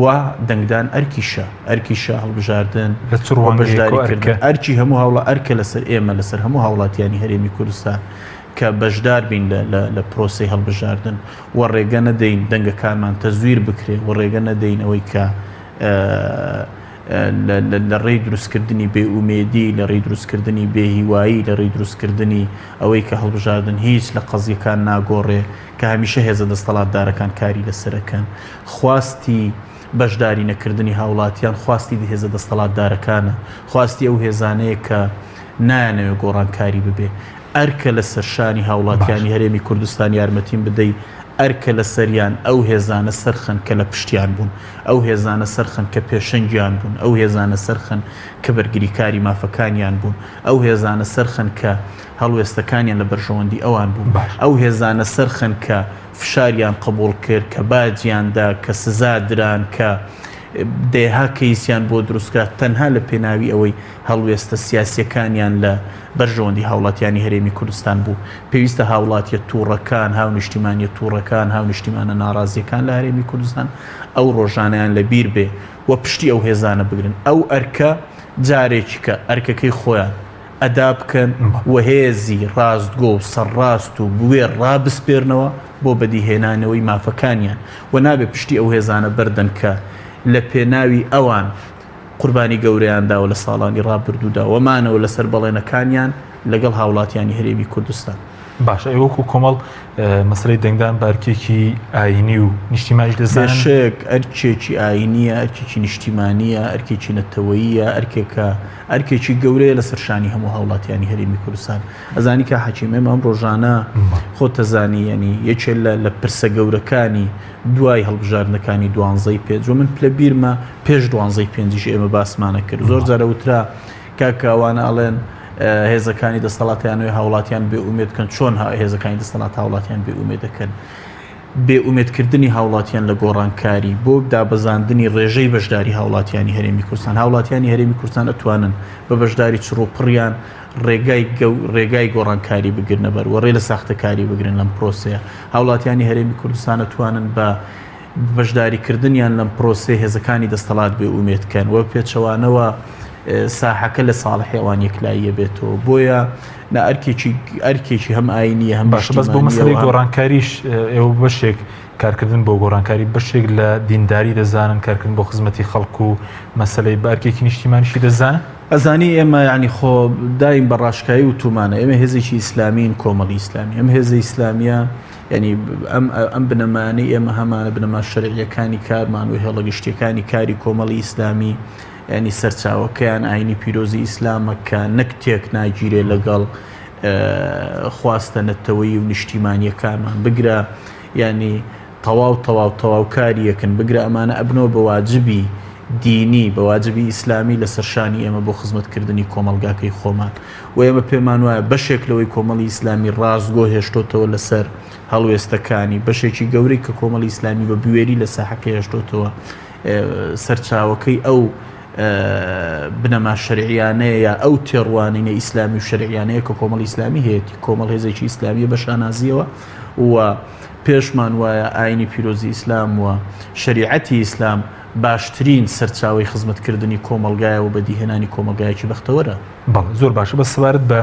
و دەنگدان ئەرکیشە، ئەرکیشە هەڵبژاردن لە چ و ڕوانگەیەکەوە بەشداری ئەرکە؟ کردن ئەرکی هەموو هاوڵا ئەرکە لەسەر ئێمە لەسەر هەموو هاوڵاتیانی هەرێمی کوردستان کە بەشدار بین لە لە لە پرۆسەی هەڵبژاردن و ڕێگە نەدەین دەنگەکانمان تەزویر بکرێ و ڕێگە نەدەین ئەوەی کە لە ڕێی دروستکردنی بێ ئومێدی، لە ڕێی دروستکردنی بێ هیوایی، لە ڕێی دروستکردنی ئەوەی کە هەڵبژاردن هیچ لە قەزیەکان ناگۆڕێ، کە هەمیشە هێزە دەستەڵاتدارەکان کاری لەسەر ئەکەن، خواستی بەشداری نەکردنی هاوڵاتیان خواستی هێزە دەستەڵاتدارەکانە، خواستی ئەو هێزانەیە کە نایانەوێ گۆڕانکاری ببێ. ئەرکە لەسەر شانی هاوڵاتیانی هەرێمی کوردستان یارمەتیم بدەی، ئەرکە لەسەریان ئەو هێزانە سەرخەن کە لە پشتیان بوون، ئەو هێزانە سەرخەن کە پێشەنگیان بوون، ئەو هێزانە سەرخەن کە بەرگریکاری مافەکانیان بوون، ئەو هێزانە سەرخەن کە هەڵوێستەکانیان لە بەرژەوەندی ئەوان بوو، ئەو هێزانە سەرخەن کە فشاریان قبوڵ کرد، کە باجیان دا، کە سزا دران، کە دەیەها کەیسیان بۆ دروستکرا تەنها لە پێناوی ئەوەی هەڵوێستە سیاسییەکانیان لە بەرژەوەندی هاوڵاتیانی هەرێمی کوردستان بوو. پێویستە هاوڵاتیە توڕەکان، هاونیشتیمانیە توڕەکان، هاونیشتیمانە ناڕازییەکان لە هەرێمی کوردستان ئەو ڕۆژانەیان لە بیر بێ و پشتی ئەو هێزانە بگرن. ئەو ئەرکە جارێکیکە ئەرکەکەی خۆیان ئەدا بکەن و هێزی ڕاستگۆ و سەرڕاست و بوێر ڕابسپێرنەوە بۆ بەدیهێنانەوەی مافەکانیان و نابێ پشتی ئەو هێزانە بەردەن کە لە پێناوی ئەوان قوربانی گەورەیان داوە لە ساڵانی ڕابردوودا و مانەوە لەسەر بەڵێنەکانیان لەگەڵ هاوڵاتیانی هەرێمی کوردستان. باشە ئێوە وەکو کۆمەڵ مەسەلەی دەنگدان بە ئەرکێکی ئایینی و نیشتیمانیش دەزانن؟ بێشک ئەرکێکی ئایینییە، ئەرکێکی نیشتیمانییە، ئەرکێکی نەتەوەییە، ئەرکێکە ئەرکێکی گەورەیە لەسەر شانی هەموو هاوڵاتیانی هەرێمی کوردستان. ئەزانی کا حەکیم ئێمە ئەم ڕۆژانە خۆت دەزانی یەنی یەکێ لە لە پرسە گەورەکانی دوای هەڵبژاردنەکانی دوانزەی پێنج و من لە بیرمە پێش دوانزەی پێنجیش ئێمە باسمانە کرد زۆر جارە وترا کاکە ئەوانە ئەڵێن هێزەکانی دەستەڵاتیانەوەی هاوڵاتیان بێ ئومێد کەن چۆن هێزەکانی دەستەڵات هاوڵاتیان بێ ئومێد دەکەن بێ ئومێدکردنی هاوڵاتیان لە گۆڕانکاری بۆ دابەزاندنی ڕێژەی بەشداری هاوڵاتیانی هەرێمی کوردستان هاوڵاتیانی هەرێمی کوردستان ئەتوانن بە بەشداری چڕ و پڕیان ڕێگای ڕێگای گۆڕانکاری بگرنە بەر و ڕێ لە ساختەکاری بگرن لەم پرۆسەیە هاوڵاتیانی هەرێمی کوردستان ئەتوانن بە بەشداریکردنیان لەم پرۆسەیە هێزەکانی دەستەڵات بێ ئومێد کەن و پێچەوانەوە ساحەکە لە ساڵحی ئەوان یەکلاییە بێتەوە بۆیە نا ئەرکێکی ئەرکێکی هەم ئاینیە هەم باشە بەس بۆ مەسەلەی گۆڕانکاریش ئێوە بەشێک کارکردن بۆ گۆڕانکاری بەشێک لە دینداری دەزانن کارکردن بۆ خزمەتی خەڵک و مەسەلەی بە ئەرکێکی نیشتیمانیشی دەزانن؟ ئەزانی ئێمە یانی خۆ دایم بە ڕاشکاوی وتومانە ئێمە هێزێکی ئیسلامین کۆمەڵی ئیسلامی ئەم هێزە ئیسلامیە یعنی ئەم ئەم بنەمانەی ئێمە هەمانە بنەما شەرعیەکانی کارمان و هێڵە گشتیەکانی کاری کۆمەڵی ئیسلامی یعنی سەرچاوەکەیان ئاینی پیرۆزی ئیسلامە کە نەک تێک ناگیرێ لەگەڵ خواستە نەتەوەیی و نیشتیمانیەکانمان بگرە یعنی تەواو تەواو تەواوکاریەکن بگرە ئەمانە ئەبنەوە بە واجبی دینی بە واجبی ئیسلامی لەسەر شانی ئێمە بۆ خزمەتکردنی کۆمەڵگاکەی خۆمان و ئێمە پێمان وایە بەشێک لەوەی کۆمەڵی ئیسلامی ڕاستگۆ هێشتۆتەوە لەسەر هەڵوێستەکانی بەشێکی گەورەی کە کۆمەڵی ئیسلامی بە بوێری لە ساحەکە هێشتۆتەوە سەرچاوەکەی ئەو بنەما شەرعیانەیە یا ئەو تێڕوانینە ئیسلامی و شەرعیانەیە کە کۆمەڵی ئیسلامی هەیەتی کۆمەڵ هێزێکی ئیسلامیە بە شانازیەوە و پێشمان وایە ئاینی پیرۆزی ئیسلام و شەریعەتی ئیسلام باشترین سەرچاوەی خزمەتکردنی کۆمەڵگایە و بەدیهێنانی کۆمەڵگایەکی بەختەوەرە. بەڵێ زۆر باشە بەس سەبارەت بە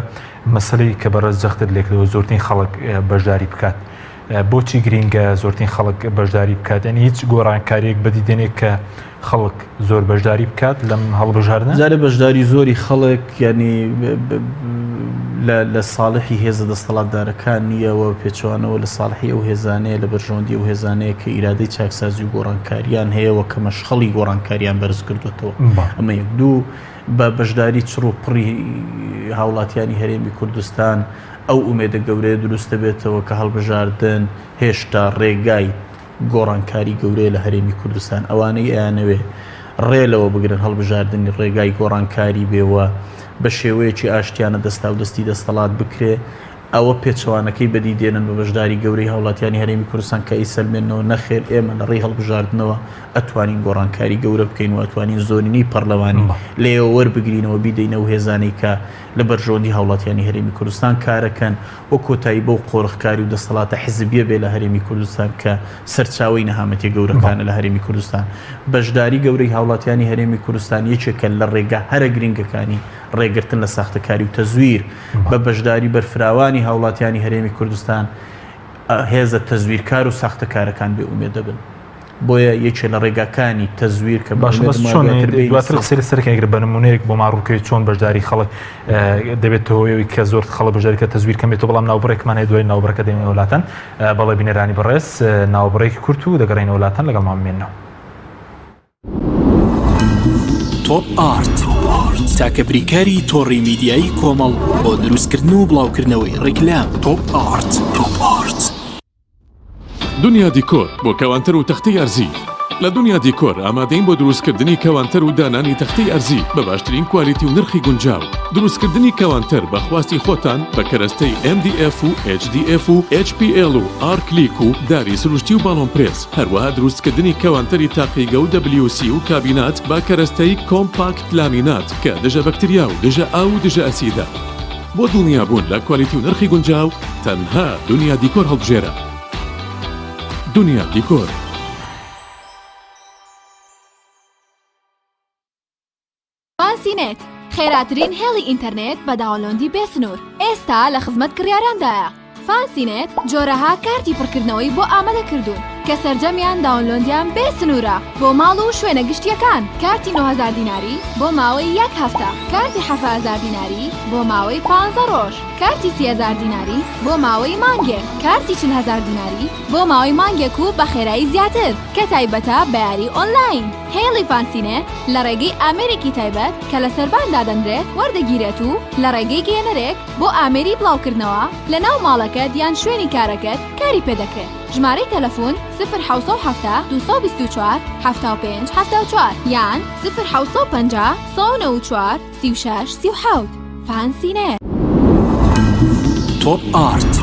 مەسەلەی کە بەڕێز جەختت لێکردەوە زۆرترین خەڵک بەشداری بکات بۆچی گرینگە زۆرترین خەڵک بەشداری بکات یعنی هیچ گۆڕانکاریەک بەدی دێنێت کە خەڵک زۆر بەشداری بکات لەم هەڵبژاردنە؟ جارێ بەشداری زۆری خەڵک یعنی لە ساڵحی هێزە دەستەڵاتدارەکان نییە و پێچەوانەوە لە ساڵحی ئەو هێزانەیە لە بەرژەوەندی ئەو هێزانەیە کە ئیرادەی چاکسازی و گۆڕانکاریان هەیە و کە مەشخەڵی گۆڕانکاریان بەرز کردوێتەوە ئەمە یەک دوو بە بەشداری چڕ و پڕی هاوڵاتیانی هەرێمی کوردستان ئەو ئومێدە گەورەیە دروست دەبێتەوە کە هەڵبژاردن هێشتا ڕێگای گۆڕانکاری گەورەیە لە هەرێمی کوردستان، ئەوانەی ئەیانەوێ ڕێ لەوە بگرن هەڵبژاردنی ڕێگای گۆڕانکاری بێ و بە شێوەیەکی ئاشتیانە دەستاودەستی دەستەڵات بکرێ، ئەوە پێچەوانەکەی بەدی دێنن بە بەشداری گەورەی هاوڵاتیانی هەرێمی کوردستان کە ئەیسەلمێننەوە نەخێر ئێمە لە ڕێی هەڵبژاردنەوە ئەتوانین گۆڕانکاری گەورە بکەین و ئەتوانین زۆرینەی پەڕلەمانی لێیەوە وەربگرینەوە بیدەینە ئەو هێزانەی کە لە بەرژەوەندی هاوڵاتیانی هەرێمی کوردستان کارەکەن و کۆتایی بەو قۆرخکاری و دەسەڵاتە حزبیە بێ لە هەرێمی کوردستان کە سەرچاوەی نەهامەتیە گەورەکانە لە هەرێمی کوردستان. بەشداری گەورەی هاوڵاتیانی هەرێمی کوردستان یەکێکە لە ڕێگا هەرە گرنگەکانی ڕێگرتن لە ساختەکاری و تەزویر. بە بەشداری بەرفراوانی هاوڵاتیانی هەرێمی کوردستان هێزە تەزویرکار و ساختەکارەکان بێ ئومێد دەبن. بۆیە یەکێ لە ڕێگاکانی تەزویر کە باشە بەس چۆن دواتر قسەی لەسەر کەگرە بە نمونەیەک بۆ ماڕووکەی چۆن بەشداری خەڵک دەبێت هۆیەوەی کە زۆر خەڵک بەشداری کە تەزویر کەم بێتەوە بەڵام ناوبڕێکمان هەیە دوای ناوبڕەکە دێنەوە لاتان بەڵێ بینەرانی بەڕێز ناوبڕێکی کورت و دەگەڕێنەوە لاتان لەگەڵمان بمێنەوە. تۆپ ئارت تاکە بریکاری تۆڕی میدیایی کۆمەڵ بۆ دروستکردن و بڵاوکردنەوەی ڕیکلام. تۆپ ئارت. تۆپ ئارت. دنیا دیکۆر بۆ کەوانتەر و تەختەی ئەرزی. لە دنیا دیکۆر ئامادەین بۆ دروستکردنی کەوانتەر و دانانی تەختەی ئەرزی بە باشترین کوالیتی و نرخی گونجاو. دروستکردنی کەوانتەر بە خواستی خۆتان بە کەرەستەی MDF و HDF و HPL و ئارکلیک و داری سروشتی و باڵۆن پرێس، هەروەها دروستکردنی کەوانتەری تاقیگە و WC و کابینات بە کەرەستەی کۆمپاکت لامینات کە دژە بەکتریا و دژە ئاو و دژە ئەسیدە. بۆ دڵنیابوون لە کوالیتی و نرخی گونجاو تەنها دنیا دیکۆر هەڵبژێرە. دنیا دیکۆر. فانسی نێت، خێراترین هێڵی ئینتەرنێت بە download ی بێ سنوور، ئێستا لە خزمەت کڕیاراندایە. فانسی نێت جۆرەها کارتی پڕکردنەوەی بۆ ئامادە کردوون کە سەرجەمیان download یان بێ سنوورە بۆ ماڵ و شوێنە گشتییەکان، کارتی 9000 دیناری بۆ ماوەی یەک هەفتە، کارتی 7000 دیناری بۆ ماوەی پانزە ڕۆژ، کارتی 30000 دیناری بۆ ماوەی مانگێک، کارتی 40000 دیناری بۆ ماوەی مانگێک و بە خێرایی زیاتر کە تایبەتە بە یاری ئۆنلاین. هێڵی فانسینێت لە ڕێگەی ئامێرێکی تایبەت کە لە سەربان دادەنرێت وەردەگیرێت و لە ڕێگەی گەیەنەرێک بۆ ئامێری بڵاوکردنەوە لە ناو ماڵەکەت یان شوێنی کارەکەت کاری پێدەکرێت. ژمارەی تەلەفون، سفر 770 224 75 74 یان سفر 750 194 36 37. فانسینێت. تۆپ ئارت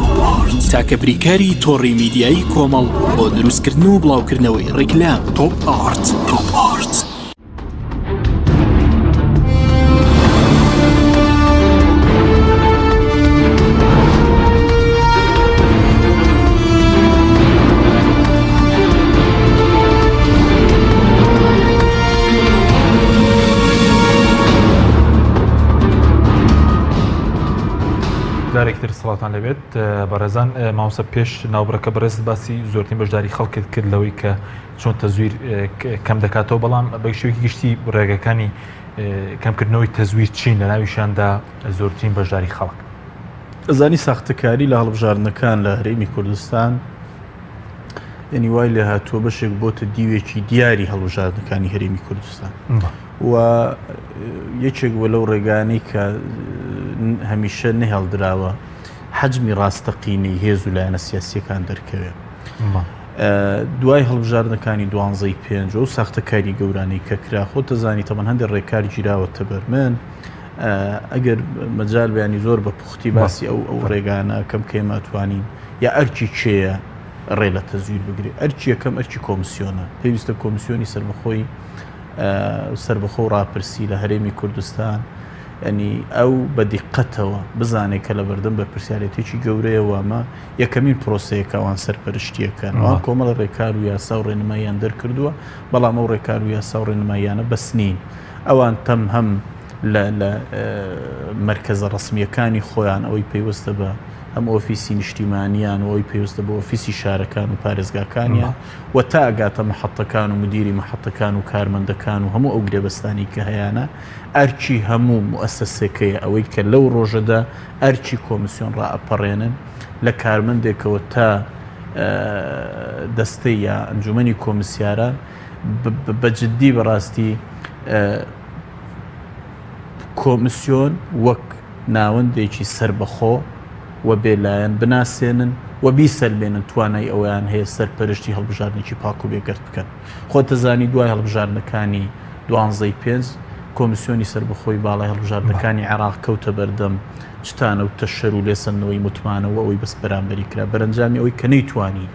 تاکە بریکاری تۆڕی میدیایی کۆمەڵ بۆ دروستکردن و بڵاوکردنەوەی ڕیکلام. تۆپ ئارت. تۆپ ئارت. جارێکتر سڵاتان لەبێت بەڕێزان مامۆستا پێش ناوبڕەکە بەڕێز باسی زۆرترین بەشداری خەڵکت کرد لەوەی کە چۆن تەزویر کەم دەکاتەوە بەڵام بە شێوەیەکی گشتی ڕێگەکانی کەمکردنەوەی تەزویر چین لە ناویشاندا زۆرترین بەشداری خەڵک. ئەزانی ساختەکاری لە هەڵبژاردنەکان لە هەرێمی کوردستان یعنی وای لێ هاتووە بەشێک بۆتە دیوێکی دیاری هەڵبژاردنەکانی هەرێمی کوردستان و یەکێک بۆ لەو ڕێگانەی کە هەمیشە نەهێڵدراوە حەجمی ڕاستەقینەی هێز و لایەنە سیاسیەکان دەرکەوێ. دوای هەڵبژاردنەکانی دوانزەی پێنج و ساختەکاری گەورانەی کە کرا خۆت دەزانی تەبەن هەندێک ڕێکار گیراوەتە بەر من ئەگەر مەجال بیانی زۆر بە پوختی باسی ئەو ئەو ڕێگانە کەم کێمە توانین یا ئەرکی کێیە ڕێ لە تەزویر بگرێ ئەرکی یەکەم ئەرکی کۆمسیۆنە پێویستە کۆمسیۆنی سەربەخۆی سربەخۆ و ڕاپرسی لە هەرێمی کوردستان ینی ئەو بە دیقەتەوە بزانێت کە لە بەردەم بەرپرسیارەتێکی گەورەیە وامە یەکەمین پرۆسەیە کە ئەوان سەرپەرشتیەکەن ئەوان کۆمەڵە ڕێکار و یاسا و ڕێنماییان دەرکردووە بەڵام ئەو ڕێکار و یاسا و ڕێنماییانە بەس نین ئەوان تەم هەم لە لە مەرکەزە ڕەسمییەکانی خۆیان ئەوەی پەیوەستە بە هەم ئۆفیسی نیشتیمانیان و ئەوەی پەیوەستە بە ئۆفیسی شارەکان و پارێزگاکانیان و تا ئەگاتە محەتەکان و مدیری محەتەکان و کارمەندەکان و هەموو ئەو گرێبەستانی کە هەیانە ئەرکی هەموو موئەسەسێکەیە ئەوەی کە لەو ڕۆژەدا ئەرکی کۆمیسیۆن ڕائەپەڕێنن لە کارمەندێکەوە تا دەستەی یا ئەنجومەنی کۆمیسیاران بە جددی بەڕاستی کۆمیسیۆن وەک ناوەندێکی سەربەخۆ و بێلایەن بناسێنن و بیسەلمێنن توانای ئەوەیان هەیە سەرپەرشتی هەڵبژاردنێکی پاک و بێگەرد بکەن. خۆت دەزانی دوای هەڵبژاردنەکانی دوانزەی پێنج کۆمیسیۆنی سەربەخۆی باڵای هەڵبژاردنەکانی عێراق کەوتە بەردەم چتانە و تەشەر و لێسەندنەوەی متمانە و ئەوەی بەس بەرامبەری کرا بەرەنجامی ئەوەی کە نەیتوانی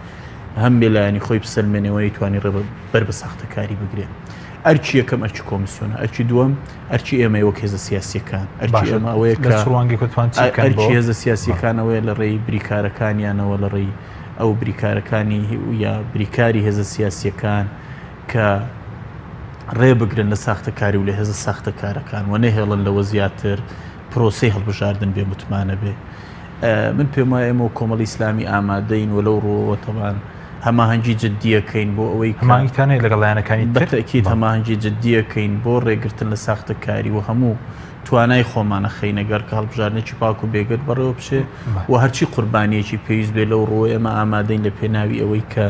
هەم بێلایەنی خۆی بسەلمێنێ و نەیتوانی ڕێ بەر بە ساختەکاری بگرێ. ئەرکی یەکەم ئەرکی کۆمیسیۆنە، ئەرکی دووەم ئەرکی ئێمەیە وەک هێزە سیاسییەکان. ئەرکی ئێمە ئەوەیە کە ئەرکی هێزە سیاسییەکان ئەوەیە لە ڕێی بریکارەکانیانەوە لە ڕێی ئەو بریکارەکانی یا بریکاری هێزە سیاسییەکان کە ڕێ بگرن لە ساختەکاری و لە هێزە ساختەکارەکان و نەهێڵن لەوە زیاتر پرۆسەی هەڵبژاردن بێ متمانە بێ. من پێم وایە ئێمە وەک کۆمەڵی ئیسلامی ئامادەین و لەو ڕووەوە تەبان هەماهەنگی جددیەکەین بۆ ئەوەی کە هەماهەنگیتان هەیە لەگەڵ لایەنەکانی تر؟ بەتەئکید هەماهەنگی جددیەکەین بۆ ڕێگرتن لە ساختەکاری و هەموو توانای خۆمان ئەخەینە گەڕ کە هەڵبژاردنێکی پاک و بێگەرد بەڕێوە بچێ و هەرچی قوربانییەکی پێویست بێ لەو ڕووە ئێمە ئامادەین لە پێناوی ئەوەی کە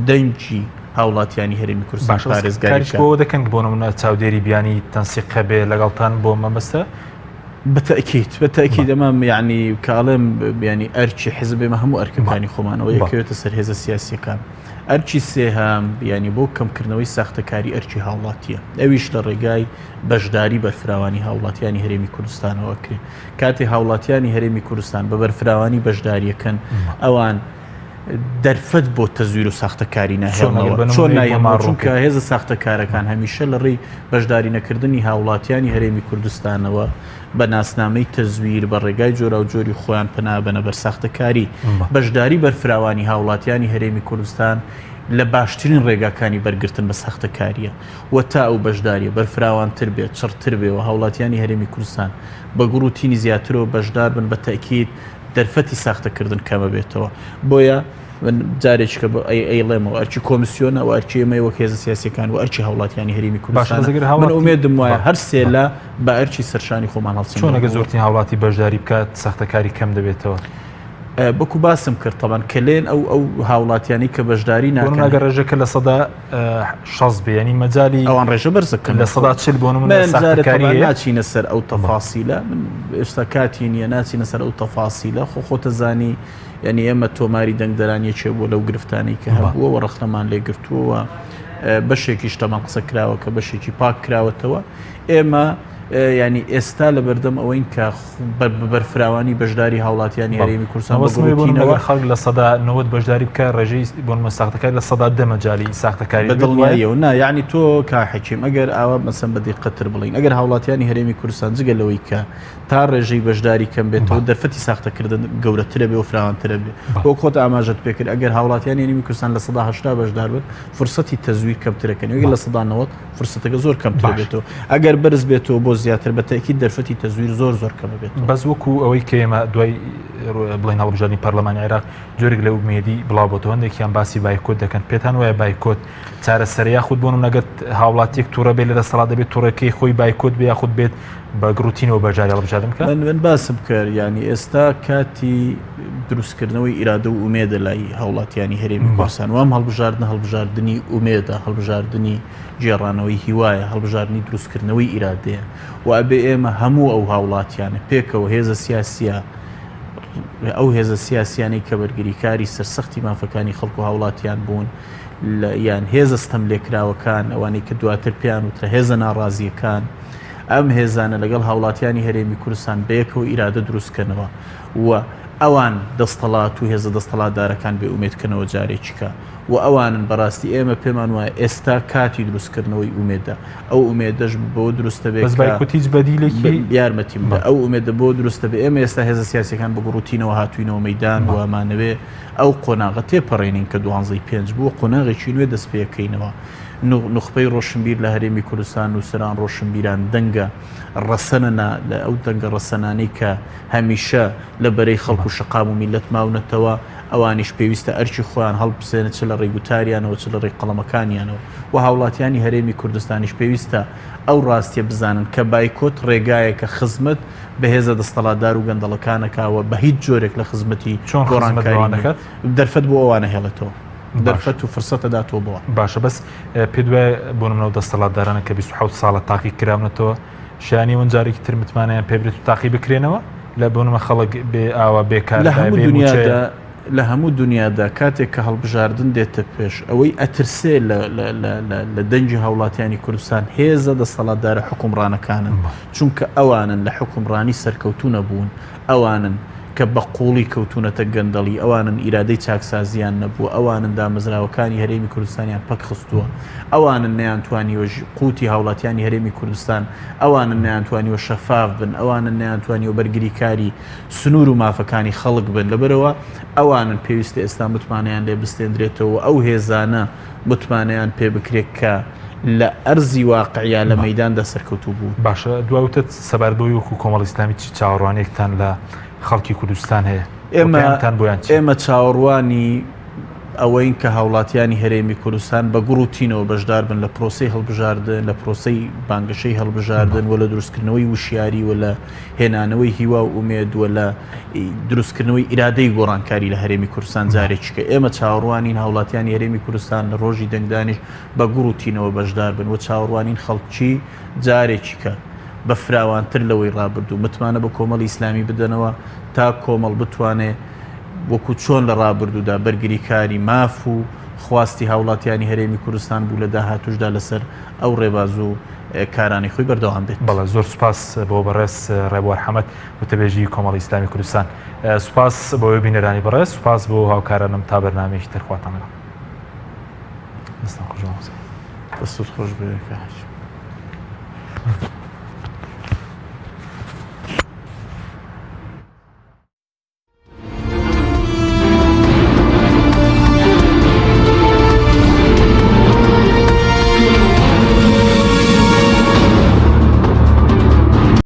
دەنگی. هاوڵاتیانی هەرێمی کوردستان باشە پارێزگاری کاریش بکا. بۆ ئەوە دەکەن بۆ نمونە چاودێری بیانی تەنسیق هەبێ لەگەڵتان بۆ مەبەستە؟ بە تەئکید بە تەئکید ئەمە یانی کە ئەڵێم یانی ئەرکی حزب ئێمە هەموو ئەرکەکانی خۆمانەوە یەکەوێتە سەر هێزە سیاسیەکان ئەرکی سێهەم یانی بۆ کەمکردنەوەی ساختەکاری ئەرکی هاوڵاتیە ئەویش لە ڕێگای بەشداری بەرفراوانی هاوڵاتیانی هەرێمی کوردستانەوە ئەکرێ کاتێ هاوڵاتیانی هەرێمی کوردستان بە بەرفراوانی بەشداریەکەن ئەوان دەرفەت بۆ تەزویر و ساختەکاری ناهێڵنەوە. چۆن نایهێڵنەوە؟ چونکە هێزە ساختەکارەکان هەمیشە لە ڕێی بەشداری نەکردنی هاوڵاتیانی هەرێمی کوردستانەوە بە ناسنامەی تەزویر بە ڕێگای جۆراوجۆری خۆیان پەنا بەنە بەر ساختەکاری. بەشداری بەرفراوانی هاوڵاتیانی هەرێمی کوردستان لە باشترین ڕێگاکانی بەرگرتن بە ساختەکارییە و تا ئەو بەشدارییە بەرفراوانتر بێت، چڕتر بێ و هاوڵاتیانی هەرێمی کوردستان بە گوڕ و تینی زیاترەوە بەشدار بن بە تەئکید دەرفەتی ساختەکردن کەمەبێتەوە بۆیە من جارێکی کە ئەیڵێمەوە ئەرکی کۆمسیۆنە و ئەرکی ئێمەی وەک هێزە سیاسیەکان و ئەرکی هاوڵاتیانی هەرێمی کوردستان من ئومێدم وایە هەر سێ لە بە ئەرکی سەرشانی خۆمان هەڵسین چۆن ئەگەر زۆرترین هاوڵاتی بەشداری بکات ساختەکاری کەم دەبێتەوە؟ بەکو باسم کرد تەبەن کەلێن ئەو ئەو هاوڵاتیانی کە بەشداری ناکەن ئەگەر ڕێژەکە لە سەدا 60 بێ ینی مەجای ئەوان ڕێژە بەرزەکەن لە 40 بۆ من ساختەکاری ناچینە سەر ئەو تەفاسیلە من ئێستا کاتی نییە ناچینە سەر ئەو تەفاسیلە خۆ خۆتە زانی یعنی ئێمە تۆماری دەنگدەران یەکێ بووە لەو گرفتانەی کە هەبووە و ڕەخنەمان لێگرتووە بەشێکیش تەمان قسە کراوە کە بەشێکی پاک کراوەتەوە ئێمە ینی ئێستا لە بەردەم ئەوەین کە بە بەرفراوانی بەشداری هاوڵاتیانی هەرێمی کوردستان بە گوڕوتینەوە خەڵک 90% بەشداری بکە ڕێژەی بۆ نموونە ساختەکاری 10% مەجالی ساختەکاری بە دڵنیاییەوە نا یعنی تۆ کا حەکیم ئەگەر ئاوا مەسەن بە دیقەتتر بڵین ئەگەر هاوڵاتیانی هەرێمی کوردستان جگە لەوەی کە تا ڕێژەی بەشداری کەم بێتەوە دەرفەتی ساختەکردن گەورەترە بێ و فراوانترە بێ وەک خۆت ئاماژەت پێکرد ئەگەر هاوڵاتیانی هەرێمی کوردستان 80% بەشدار بن فرسەتی تەزویر کەمترەکەن ئەگەر 90% فرسەتەکە زۆر کەمتر بێتەوە ئەگەر بەرز بێتەوە بۆ زیاتر بە تەئکید دەرفەتی تەزویر زۆر زۆر کەم بێت بەس وەکو ئەوەی کە ئێمە دوای بڵێن هەڵبژاردنی پەرلەمانی عێراق جۆرێک لە ئومێدی بڵاو بۆتەوە هەندێکیان باسی بایکۆت دەکەن پێتان وایە بایکۆت چارەسەرە یاخود بۆ نمونە گەر هاوڵاتیەک تووڕە بێت لە دەسەڵات دەبێت تووڕەکەی خۆی بایکۆت بێ یاخود بێت بە گڕوتینەوە بەشداری هەڵبژاردن بکات؟ من من باسم کرد یعنی ئێستا کاتی دروستکردنەوەی ئیرادە و ئومێدە لای هاوڵاتیانی هەرێمی کوردستان وام هەڵبژاردن هەڵبژاردنی ئومێدە هەڵبژاردنی گێڕانەوەی هیوایە هەڵبژاردنی دروستکردنەوەی ئیرادەیە و ئەبێ ئێمە هەموو ئەو هاوڵاتیانە پێکەوە هێزە سیاسیە ئەو هێزە سیاسیانەی کە بەرگریکاری سەرسەختی مافەکانی خەڵک و هاوڵاتیان بوون یان هێزە ستەم لێکراوەکان ئەوانەی کە دواتر پێیان وترا هێزە ناڕازیەکان ئەم هێزانە لەگەڵ هاوڵاتیانی هەرێمی کوردستان بەیەکەوە ئیرادە دروستکەنەوە و ئەوان دەستەڵات و هێزە دەستەڵاتدارەکان بێ ئومێدکەنەوە جارێکیکە و ئەوانن بەڕاستی ئێمە پێمان وایە ئێستا کاتی دروستکردنەوەی ئومێدە ئەو ئومێدەش بەوە دروستە بێت بەس بایکۆت هیچ بەدیلێکی یارمەتیم بدە ئەو ئومێدە بۆ دروستە بێ ئێمە ئێستا هێزە سیاسیەکان بە گوڕوتینەوە هاتوینەوە مەیدان و ئەمانەوێ ئەو قۆناغە تێپەڕێنین کە دوانزەی پێنج بووە قۆناغێکی نوێ دەست پێکەینەوە نوخبەی ڕۆشنبیر لە هەرێمی کوردستان نووسەران ڕۆشنبیران دەنگە ڕەسەنە نا لە ئەو دەنگە ڕەسەنانەی کە هەمیشە لە بەرەی خەڵک و شەقام و میللەت ماونەتەوە، ئەوانیش پێویستە ئەرکی خۆیان هەڵبسێنن چ لە ڕێی گوتاریانەوە چ لە ڕێی قەڵەمەکانیانەوە و هاوڵاتیانی هەرێمی کوردستانیش پێویستە ئەو ڕاستیە بزانن کە بایکۆت ڕێگایەکە خزمەت بە هێزە دەستەڵاتدار و گەندەڵەکان ئەکا و بە هیچ جۆرێک لە خزمەتی چۆن خزمەت گۆڕانکاری بەوان نیە. دەکات؟ دەرفەت بۆ ئەوان ئەهێڵێتەوە. دەرفەت و فرسەت ئەداتەوە بۆ ئەوان. باشە بەس پێت وایە بۆ نمونە ئەو دەستەڵاتدارانە کە 27 ساڵە تاقی کراونەتەوە شایانی ئەوەن جارێکی تر متمانەیان پێ برێت و تاقی بکرێنەوە؟ لە بۆ نمونە خەڵک بێ ئاوە بێ لە کارەبایە هەموو بێ مووچەیە. دنیادا لە هەموو دنیادا کاتێک کە هەڵبژاردن دێتە پێش ئەوەی ئەترسێ لە لە لە لە لە دەنگی هاوڵاتیانی کوردستان هێزە دەستەڵاتدارە حوکمڕانەکانن چونکە ئەوانن لە حوکمڕانی سەرکەوتوو نەبوون ئەوانن کە بە قووڵی کەوتوونەتە گەندەڵی، ئەوانن ئیرادەی چاکسازییان نەبووە، ئەوانن دامەزراوەکانی هەرێمی کوردستانیان پەک خستووە، ئەوانن نەیانتوانیوە قوتی هاوڵاتیانی هەرێمی کوردستان، ئەوانن نەیانتوانیوە شەفاف بن، ئەوانن نەیانتوانیوە بەرگریکاری سنوور و مافەکانی خەڵک بن، لەبەرئەوە ئەوانن پێویستە ئێستا متمانەیان لێ بستێندرێتەوە و ئەو هێزانە متمانەیان پێ بکرێت کە لە ئەرزی واقع یا لە مەیداندا سەرکەوتوو بوون. باشە دوا وتەت سەبارەت بەوەی وەکوو کۆمەڵی ئیسلامی چ چاوەڕوانییەکتان لە خەڵکی کوردستان هەیە و ئێمە پەیامتان بۆیان چییە؟ ئێمە چاوەڕوانی. ئەوەین کە هاوڵاتیانی هەرێمی کوردستان بە گوڕ و تینەوە بەشدار بن لە پرۆسەی هەڵبژاردن، لە پرۆسەی بانگەشەی هەڵبژاردن و لە دروستکردنەوەی وشیاری و لە هێنانەوەی هیوا و ئومێد و لە دروستکردنەوەی ئیرادەی گۆڕانکاری لە هەرێمی کوردستان جارێکی کە ئێمە چاوەڕوانین هاوڵاتیانی هەرێمی کوردستان لە ڕۆژی دەنگدانیش بە گوڕ و تینەوە بەشدار بن و چاوەڕوانین خەڵکی جارێکی کە بە فراوانتر لەوەی ڕابردوو متمانە بە کۆمەڵی ئیسلامی بدەنەوە تا کۆمەڵ بتوانێ وەکو چۆن لە ڕابردوودا بەرگریکاری ماف و خواستی هاوڵاتیانی هەرێمی کوردستان بوو لە داهاتووشدا لەسەر ئەو ڕێباز و کارانەی خۆی بەردەوام بێت. بەڵێ زۆر سوپاس بۆ بەڕێز ڕێبوار حەمەد وتەبێژی کۆمەڵی ئیسلامی کوردستان. سوپاس بۆ بینەرانی بەڕێز، سوپاس بۆ هاوکارانم تا بەرنامەیەکی تر خواتان لەگەڵ. دەستتان خۆش مامۆستا. دەستت خۆش بێ کاک.